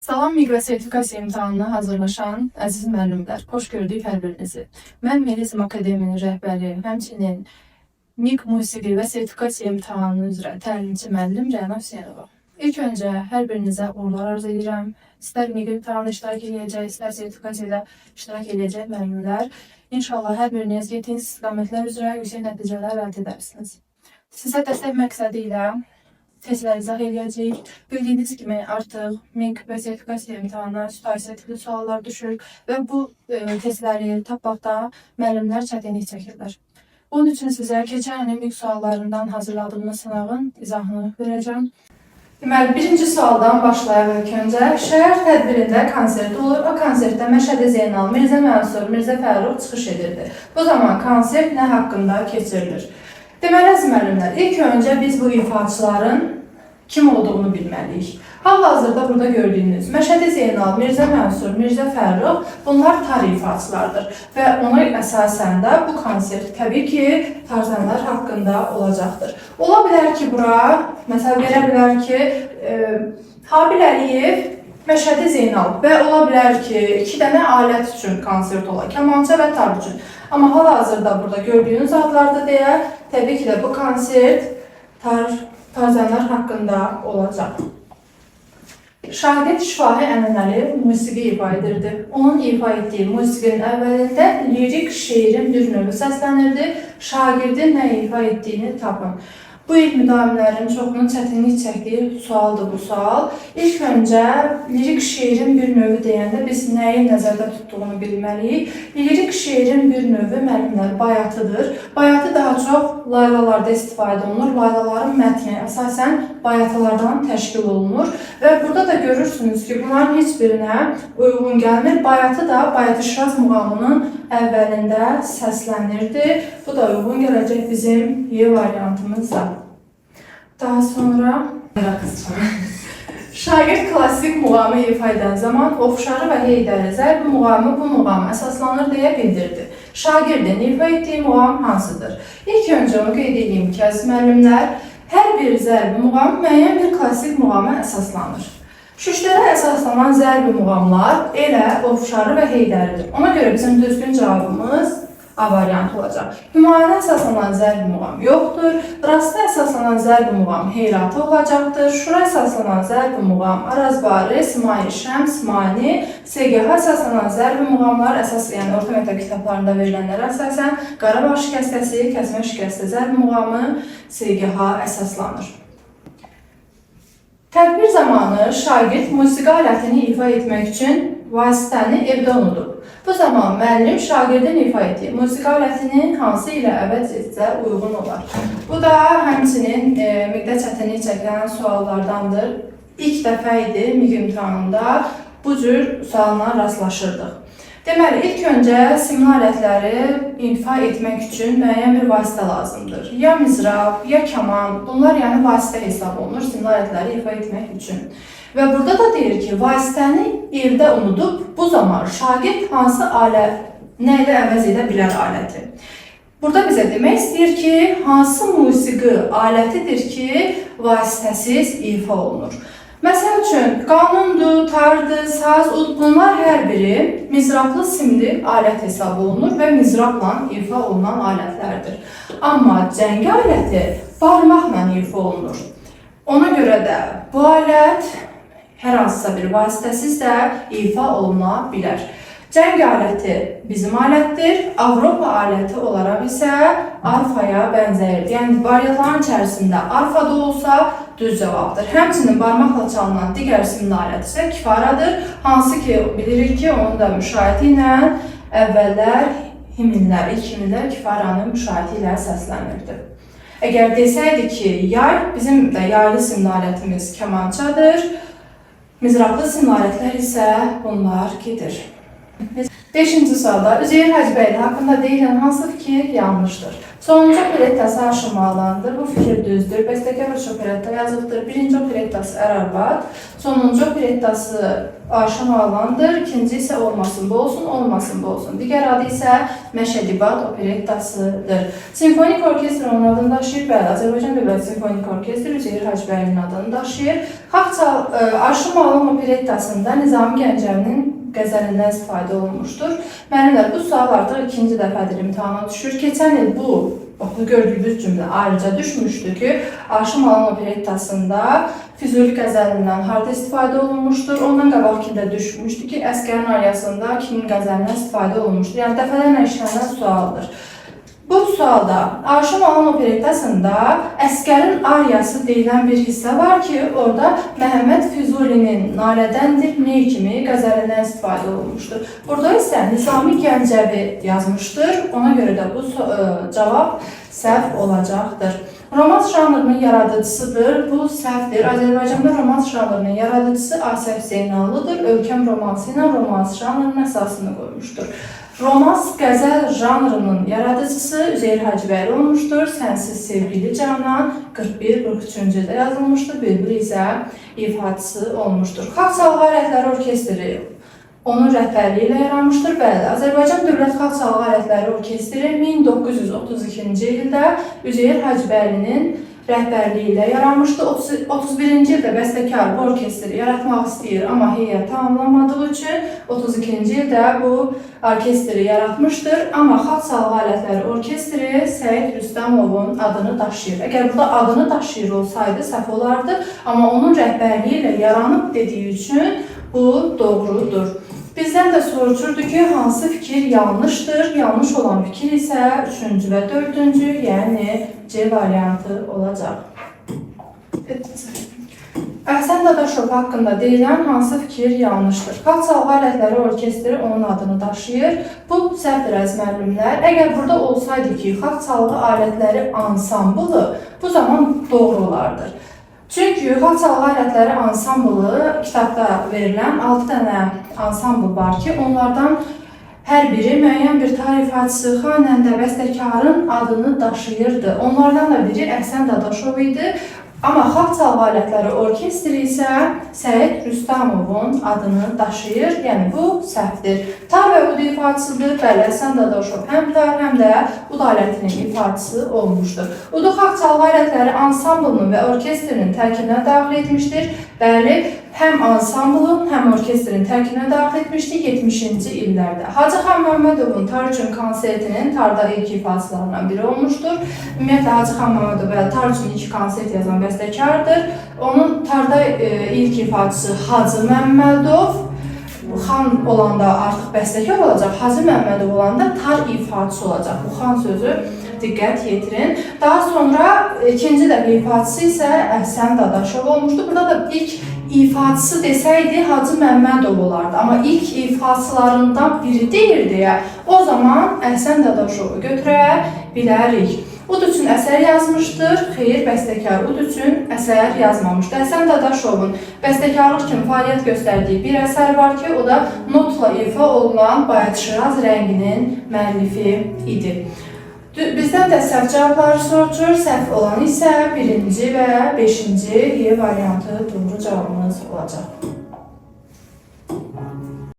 Salam MİQ və sertifikasiya imtahanına hazırlaşan əziz müəllimlər, xoş gördük hər birinizi. Mən Melizm Akademinin rəhbəri, həmçinin MİQ musiqi və sertifikasiya imtahanı üzrə təlimçi müəllim Rəna Hüseynova. İlk öncə hər birinizə uğurlar arzu edirəm. İstər MİQ imtahanında iştirak eləyəcək, istər sertifikasiyada iştirak eləyəcək müəllimlər. İnşallah hər biriniz getdiyiniz istiqamətlər üzrə yüksək nəticələr əldə edərsiniz. Sizə dəstək məqsədi ilə testlər izah eləyəcəyik. Bildiyiniz kimi artıq MİQ və sertifikasiya imtahanına müqayisə tipli suallar düşür və bu testləri tapmaqda müəllimlər çətinlik çəkirlər. Bunun üçün sizə keçən ilin MİQ suallarından hazırladığımız sınağın izahını verəcəm. Deməli, birinci sualdan başlayaq ilk öncə. Şəhər tədbirində konsert olur. O konsertdə Məşədi Zeynal, Mirzə Mənsur, Mirzə Fərrux çıxış edirdi. Bu zaman konsert nə haqqında keçirilir? Deməli, əziz müəllimlər, ilk öncə biz bu ifaçıların kim olduğunu bilməliyik. Hal-hazırda burada gördüyünüz Məşədi Zeynal, Mirzə Mənsur, Mirzə Fərrux bunlar tar ifaçılardır və ona əsasən də bu konsert təbii ki, tarzanlar haqqında olacaqdır. Ola bilər ki, bura məsəl verə bilər ki, Habil Əliyev, Məşədi Zeynal və ola bilər ki, iki dənə alət üçün konsert ola, kamança və tar üçün. Amma hal-hazırda burada gördüyünüz adlarda deyə, təbii ki də bu konsert tarzanlar haqqında olacaq. Şagird şifahi ənənəli musiqi ifa edirdi. Onun ifa etdiyi musiqinin əvvəlində lirik şeirin bir növü səslənirdi. Şagirdin nə ifa etdiyini tapın. Bu il müdavimlərin çoxunun çətinlik çəkdiyi sualdır bu sual. İlk öncə lirik şeirin bir növü deyəndə biz nəyi nəzərdə tutduğunu bilməliyik. Lirik şeirin bir növü müəllimlər bayatıdır. Bayatı daha çox laylalarda istifadə olunur. Laylaların mətni əsasən bayatılardan təşkil olunur. Və burada da görürsünüz ki, bunların heç birinə uyğun gəlmir. Bayatı da Bayatı Şiraz muğamının əvvəlində səslənirdi. Bu da uyğun gələcək bizim Y variantımıza. Daha sonra şagird klassik muğamı ifa edən zaman Ovşarı və Heydəri zərbi muğamı bu muğama əsaslanır deyə bildirdi. Şagirdin ifa etdiyi muğam hansıdır? İlk öncə onu qeyd edeyim ki, əziz müəllimlər, hər bir zərbi muğam müəyyən bir klassik muğama əsaslanır. Şüştərə əsaslanan zərbi muğamlar elə Ovşarı və Heydəridir. Ona görə bizim düzgün cavabımız A variantı olacaq. Hümayuna əsaslanan zərbi muğam yoxdur. Rasta əsaslanan zərbi muğam Heyratı olacaqdır. Şura əsaslanan zərbi muğam Arazbarı, Simai Şəms, Mani, Segah əsaslanan zərbi muğamlar əsas, yəni orta məktəb kitablarında verilənlərə əsasən Qarabağ şikəstəsi, Kəsmə şikəstə zərbi muğamı Segaha əsaslanır. Tədbir zamanı şagird musiqi alətini ifa etmək üçün vasitəni evdə unudub. Bu zaman müəllim şagirdin ifa etdiyi musiqi alətini hansı ilə əvəz etsə uyğun olar? Bu da həmçinin MİQ-də çətinlik çəkilən suallardandır. İlk dəfə idi MİQ imtahanında bu cür sualla rastlaşırdıq. Deməli, ilk öncə simli alətləri ifa etmək üçün müəyyən bir vasitə lazımdır. Ya mizrab, ya kaman, bunlar yəni vasitə hesab olunur simli alətləri ifa etmək üçün. Və burada da deyir ki, vasitəni evdə unudub, bu zaman şagird hansı alət, nə ilə əvəz edə bilər aləti? Burada bizə demək istəyir ki, hansı musiqi alətidir ki, vasitəsiz ifa olunur? Məsəl üçün, qanundur, tardır, saz, ud, bunlar hər biri mizrablı simli alət hesab olunur və mizrabla ifa olunan alətlərdir. Amma cəngi aləti barmaqla ifa olunur. Ona görə də bu alət hər hansısa bir vasitəsiz də ifa oluna bilər. Cəng aləti bizim alətdir, Avropa aləti olaraq isə arfaya bənzəyir. Yəni variantların içərisində arfa da olsa düz cavabdır. Həmçinin barmaqla çalınan digər simli alət isə kifaradır. Hansı ki bilirik ki, onun da müşayiəti ilə əvvəllər himnlər, ilk himnlər kifaranın müşayiəti ilə səslənirdi. Əgər desəydi ki, yay, bizim də yaylı simli alətimiz kamançadır, mizrablı simli alətlər isə bunlar gedir. Beşinci sualda Üzeyir Hacıbəyli haqqında deyilən hansı fikir yanlışdır? Sonuncu operettası Aşıq Malandır. Bu fikir düzdür. Bəstəkar üç operetta yazıbdır. Birinci operettası Ər-Arvad, sonuncu operettası Aşıq Malandır. İkinci isə Olmasın bu olsun, olmasın bu olsun. Digər adı isə Məşədibad operettasıdır. Simfonik orkestr onun adını daşıyır. Bəli, Azərbaycan Dövlət Simfonik Orkestri Üzeyir Hacıbəylinin adını daşıyır. Aşıq Malan operettasında Nizami Gəncəvinin qəzəlindən istifadə olunmuşdur. Müəllimlər, bu sual artıq ikinci dəfədir imtahana düşür. Keçən il bu, bax, bu gördüyünüz cümlə ayrıca düşmüşdü ki, Aşıq Malan operettasında Füzuli qəzəlindən harda istifadə olunmuşdur? Ondan qabaqki də düşmüşdü ki, Əsgərin aryasında kimin qəzəlindən istifadə olunmuşdur? Yəni, dəfələrlə işlənən sualdır. Bu sualda Aşıq Malan operettasında Əsgərin aryası deyilən bir hissə var ki, orada Məhəmməd Füzulinin Nalədəndir ney kimi qəzəlindən istifadə olunmuşdur. Burada isə Nizami Gəncəvi yazmışdır. Ona görə də bu cavab səhv olacaqdır. Romans janrının yaradıcısıdır. Bu səhvdir. Azərbaycanda romans janrının yaradıcısı Asəf Zeynallıdır. Ölkəm romansı ilə romans janrının əsasını qoymuşdur. Romans qəzəl janrının yaradıcısı Üzeyir Hacıbəyli olmuşdur. Sənsiz sevgili canan 41-43-cü ildə yazılmışdır. Bülbül isə ifaçısı olmuşdur. Xalq çalğı alətləri orkestri onun rəhbərliyi ilə yaranmışdır. Bəli, Azərbaycan Dövlət Xalq Çalğı Alətləri Orkestri 1932-ci ildə Üzeyir Hacıbəylinin rəhbərliyi ilə yaranmışdı. 31-ci ildə bəstəkar bu orkestri yaratmaq istəyir, amma heyət tamamlanmadığı üçün 32-ci ildə bu orkestri yaratmışdır. Amma Xalq Çalğı Alətləri Orkestri Səid Rüstəmovun adını daşıyır. Əgər burada adını daşıyır olsaydı səhv olardı, amma onun rəhbərliyi ilə yaranıb dediyi üçün bu doğrudur. Bizdən də soruşurdu ki, hansı fikir yanlışdır? Yanlış olan fikir isə 3-cü və 4-cü, yəni C variantı olacaq. Əhsən Dadaşov haqqında deyilən hansı fikir yanlışdır? Xalq çalğı alətləri orkestri onun adını daşıyır. Bu səhvdir əziz müəllimlər. Əgər burada olsaydı ki, xalq çalğı alətləri ansamblı, bu zaman doğru olardı. Çünki xalq çalğı alətləri ansamblı kitabda verilən 6 dənə ansambl var ki, onlardan hər biri müəyyən bir tar ifaçısı, xanəndə, bəstəkarın adını daşıyırdı. Onlardan da biri Əhsən Dadaşov idi. Amma xalq çalğı alətləri orkestri isə Səid Rüstəmovun adını daşıyır. Yəni bu səhvdir. Tar və ud ifaçısıdır. Bəli, Əhsən Dadaşov həm tar, həm də ud alətinin ifaçısı olmuşdur. Udu xalq çalğı alətləri ansamblının və orkestrinin tərkibinə daxil etmişdir. Bəli, həm ansamblın, həm orkestrin tərkibinə daxil etmişdi 70-ci illərdə. Hacı Xan Məmmədovun tar üçün konsertinin tarda ilk ifaçılarından biri olmuşdur. Ümumiyyətlə, Hacı Xan Məmmədov bəli, tar üçün ilk konsert yazan bəstəkardır. Onun tarda ilk ifaçısı Hacı Məmmədov, xan olanda artıq bəstəkar olacaq, Hacı Məmmədov olanda tar ifaçısı olacaq. Bu xan sözü diqqət yetirin. Daha sonra ikinci dəfə ifaçısı isə Əhsən Dadaşov olmuşdu. Burada da ilk ifaçısı desəydi Hacı Məmmədov olardı. Amma ilk ifaçılarından biri deyir deyə o zaman Əhsən Dadaşovu götürə bilərik. Ud üçün əsər yazmışdır. Xeyr, bəstəkar ud üçün əsər yazmamışdır. Əhsən Dadaşovun bəstəkarlıq kimi fəaliyyət göstərdiyi bir əsər var ki, o da notla ifa olunan Bayat Şiraz rənginin müəllifi idi. Bizdən də səhv cavabları soruşur. Səhv olan isə 1-ci və 5-ci Y variantı doğru cavabımız olacaq.